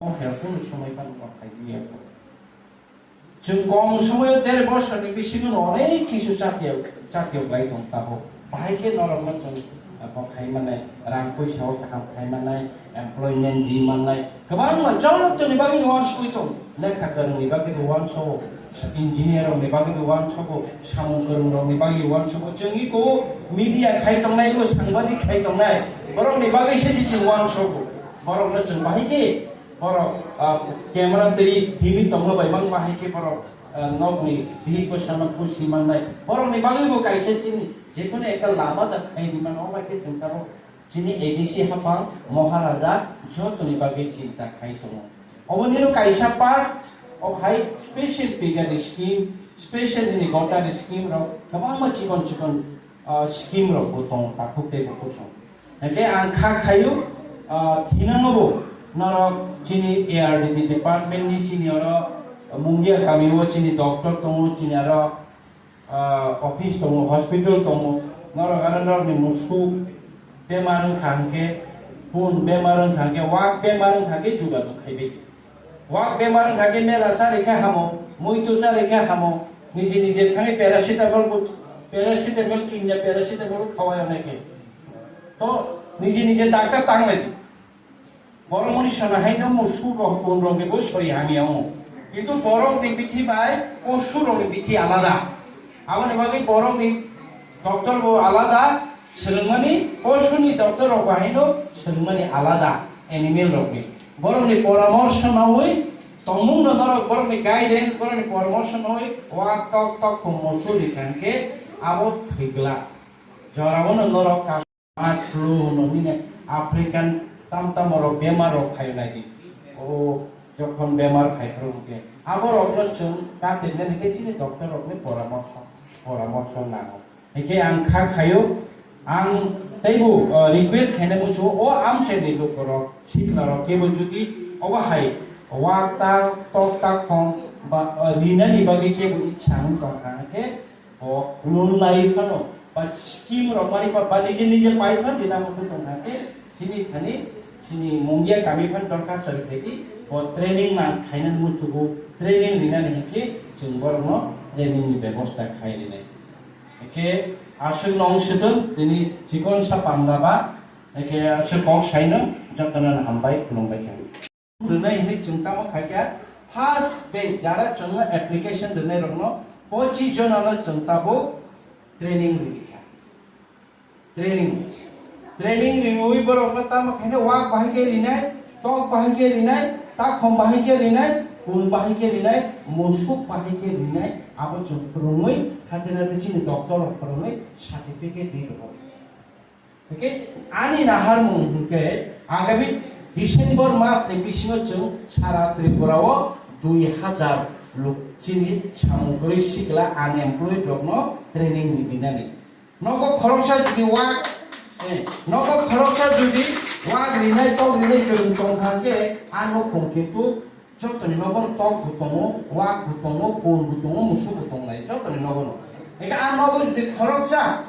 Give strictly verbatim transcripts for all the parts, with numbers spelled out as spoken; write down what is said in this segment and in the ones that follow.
Omo khe kunu somoi phano kok khai liya kho. Chwng kong somoio der bosorni bisingo no onek kisu chatiya, chatiya lai tong tabuk. Bahai khe norokno chwng, ah, kok khai mannai, rang poisa o kaham khai mannai, employment di mannai. Kwbangma jotoni bagwi no uansugwi tong. Lekha kwrwngni bagwi bo uansugo, engineer rokni bagwi bo uansugo, samung kwrwng rokni bagwi uansugo. Chwng iko media khai tongnai, iko sangbadik khai tongnai. Borokni bagwi se se chwng uansugo. Borokno chwng bahai khe borok, ah, camera twi himwi tongma bai bangma hai khe borok, ah, nokni bihik bwsano pusi mannai. Borokni bagwi bo kaisa chini jekunu ekta lama da khai rima, omo bai khe chwng tabuk chini A D C hapang Maharaja jotoni bagwi chinta khai tongo. Obonino kaisa part of hai special figure scheme, special nini voter scheme rok kwbangma chikon chikon ah, scheme rok bo tongo, takhuk tei bukhuk song. Hingke ang kha khayu, ah, thinango bo norok chini A R D D department ni chini oro Mungia kami o chini doctor tongo, chini aro, ah, office tongo, hospital tongo, norok aro norokni musuk bemar wngkha hingke, pun bemar wngkha hingke, wak bemar wngkha hingke jogajog khaibai. Wak bemar wngkha khe mela charwi khe hamo, muitu charwi khe hamo, niji niji thangwi paracetamol bo, paracetamol kinya paracetamol bo khawai onai khe. To niji niji doctor tanglai di. Borok moni sana haino mo su rok pun rok ni bo sori hamya wngo. Kintu borok ni bithi bai o su rok ni bithi alada. Aboni bagwi borok ni doctor bo alada, swrwngmani, posu ni doctor rok bo haino swrwngmani alada, animal rok ni. Borok ni poramorsho nawi tongmung no norok borok ni guidance, borok ni poramorsho nawi wak tok tok pungmo suri kha hingke abo thwigla. Jorao no norok kas-, mat flu hwno nini African tam tam rok bemar rok khayo nai di. O jokhon bemar phai phuru hwnkhe abo rok no chwng katirnani hwnkhe chini doctor rok ni poramorsho, poramorsho nango. Hingke ang kha khayo, ang teibo, uh, request khaina muchungo, o amchaini lukurok, siklarok kebo jodi obo hai wak ta, tok ta khong ba, uh, rinani bagwi kebo ichha wng tongkha hwnkhe, o loan lai phano, ba scheme rok mani ba, ba nije nije pai phan rina muchung tongkha hwnkhe, chini thani, chini Mungia kami phan dorkhasto ri phaidi, o training nang khainani muchungo, training rinani hwnkhe chwng borokno training ni bebosta khai rinai. Hingke aswk nong swtwng tini chikon sa panda ba, hingke aswk kok saino jotono hambai khulumbai kha. Rwnai hinwi chwng tamo khaikha first batch jara chwngno application rwnai rokno pochis jonano chwng tabuk training rwikha. Training. Training rinwi borokno tamo khaina wak bahai khe rinai, tok bahai khe rinai, takhom bahai khe rinai, pun bahai khe rinai, musuk bahai khe rinai, abo chwng phwrwngwi hati hati chini doctor rok phwrwngwi certificate ri rwo. Hwnkhe ani naharmung hwnkhe agami December mas ni bisingo chwng sara Tripura o dui hazar luk chini samung kwrwi sikla unemployed rokno training rinani. Nogo khoroksa jodi wak, eh, nogo khoroksa jodi wak rinai, tok rinai kwrwng tongkha khe, a nukhung kintu jotoni nogo tok bo tongo, wak bo tongo, pun bo tongo, musuk bo tongnai, jotoni nogo no. Eka a nogo jodi khoroksa,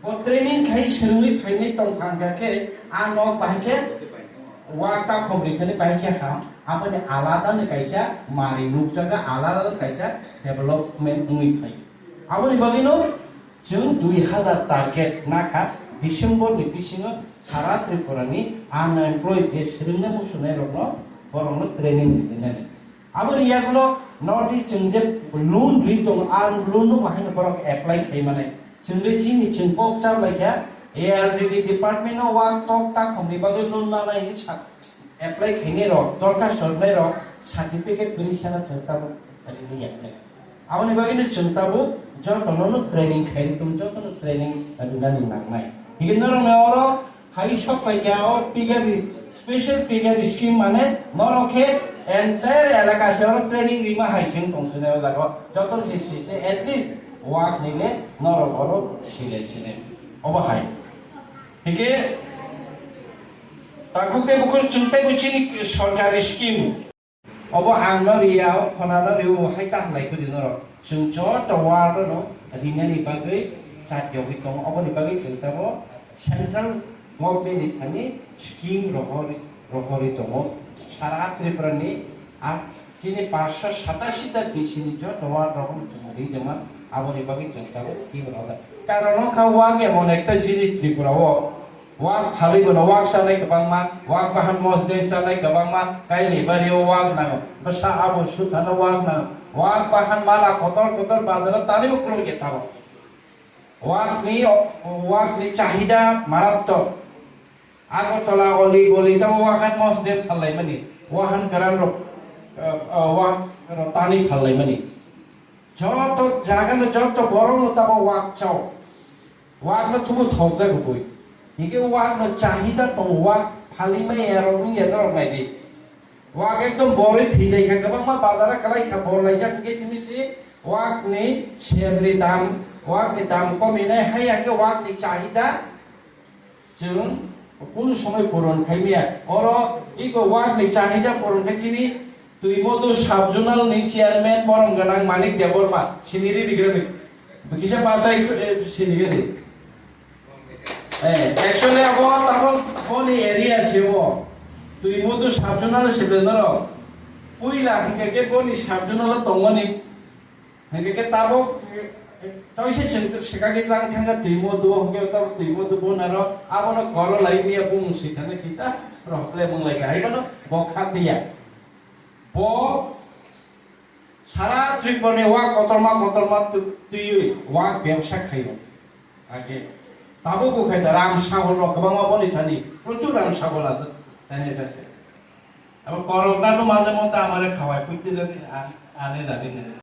bo training khai swrwngwi phainai tongkha khe, a nok bahai khe wak ta khobri thani bahai khe ham, aboni alada ni kaisa mari nukjaga, alada ni kaisa development wngwi phai. Aboni bagwi no, chwng dui hazar target nakha, December ni bisingo sara Tripura ni unemployed je swrwngna muchunai rokno, borokno training rinani. Aboni yagulo North East chwng je loan ri tongo, a loan no bahaino borok apply khai manai. Chwng le chini chwng kok chap lai kha, A R D D department no wak tok ta khomni bagwi loan manai hinwi sa-, apply khainai rok, dorkhasto rwnai rok, certificate kwrwi sana chwng tabuk rini yaknai. Aboni bagwino chwng tabuk jotono no training khairi tong, jotono training rwnani nangnai. Hingke norokno oro hai sok pai kha o P K B, special P K B scheme mane norok khe entire elaka se oro training rima hai se wng tong chwngno o jaga o. Jotono se system at least wak nile norok oro silai sinai. Obo hai. Hingke takhuk tei bukhuk chwng tei bo chini sorkari scheme. Obo ang no riya, o khona no riya, o hai ta hamlai khudi norok. Chwng joto world no rinani bagwi chat yogwi tongo. Oboni bagwi chwng tamo central government ni thani scheme rohorwi, rohorwi tongo. Sara Tripura ni, ah, chini paanch sho satashi ta bisini joto wak rok no chwng ri tongma, aboni bagwi chwng tabuk twi rw da. Karon wngkha wak emon ekta jinis Tripura o. Wak phalwi bono wak chanai kwbangma, wak bahan mosdeng chanai kwbangma, kaini bari o wak nango, bwsa abo suthano wak nango, wak bahan mala kotor kotor bazaro tanibo kwlwng ya tabuk. Wak ni, wak ni chahida marattok. Agartala, Oli, Goli, tamo wahan mosdeng phallaimani, wahan kwran rok, eh, eh, wak rok tani phallaimani. Joto jaga no, joto borok no tamo wak chao. Wak no tubu thokjak bui. Hingke wak no chahida tong, wak phalimai ya rok wngya norok nai di. Wak ekdom borwi thwi lai kha, kwbangma bazar o kwlai kha, bor laijak hingke tini si wak ni sel ni dam, wak ni dam komi nai, hai hingke wak ni chahida Chwng kunu somoi puron khai maya. Oro iko wak ni chahida puron khai chini Twimodu sub-zonal ni chairman borom gwnang Manik Debbarma siniri rigrani. Kisa bachai, eh, siniri. Eh, actually abo tamo boni area se bo. Twimodu sub-zonal se bendaro. Puila hingke ke boni sub-zonal tongmani. Hingke ke tabuk, eh, toise chwng swkagwi tlang thangkha Twimodu, hingke tabuk Twimodu bo naro abono koro lai miya bumung swi thangkha kisa rohok le mung lai kha. Hai bono bo kha tiya. Bo sara Tripura ni wak kotorma kotorma twi-, twiwi wak bebsa khaio. Age tabuk bo khai da ram sagol rok kwbangma boni thani, prochur ram sagol aswk thani kha se. Abo korokna no maje mote amare khawai puiti jani a-, ane jani ne.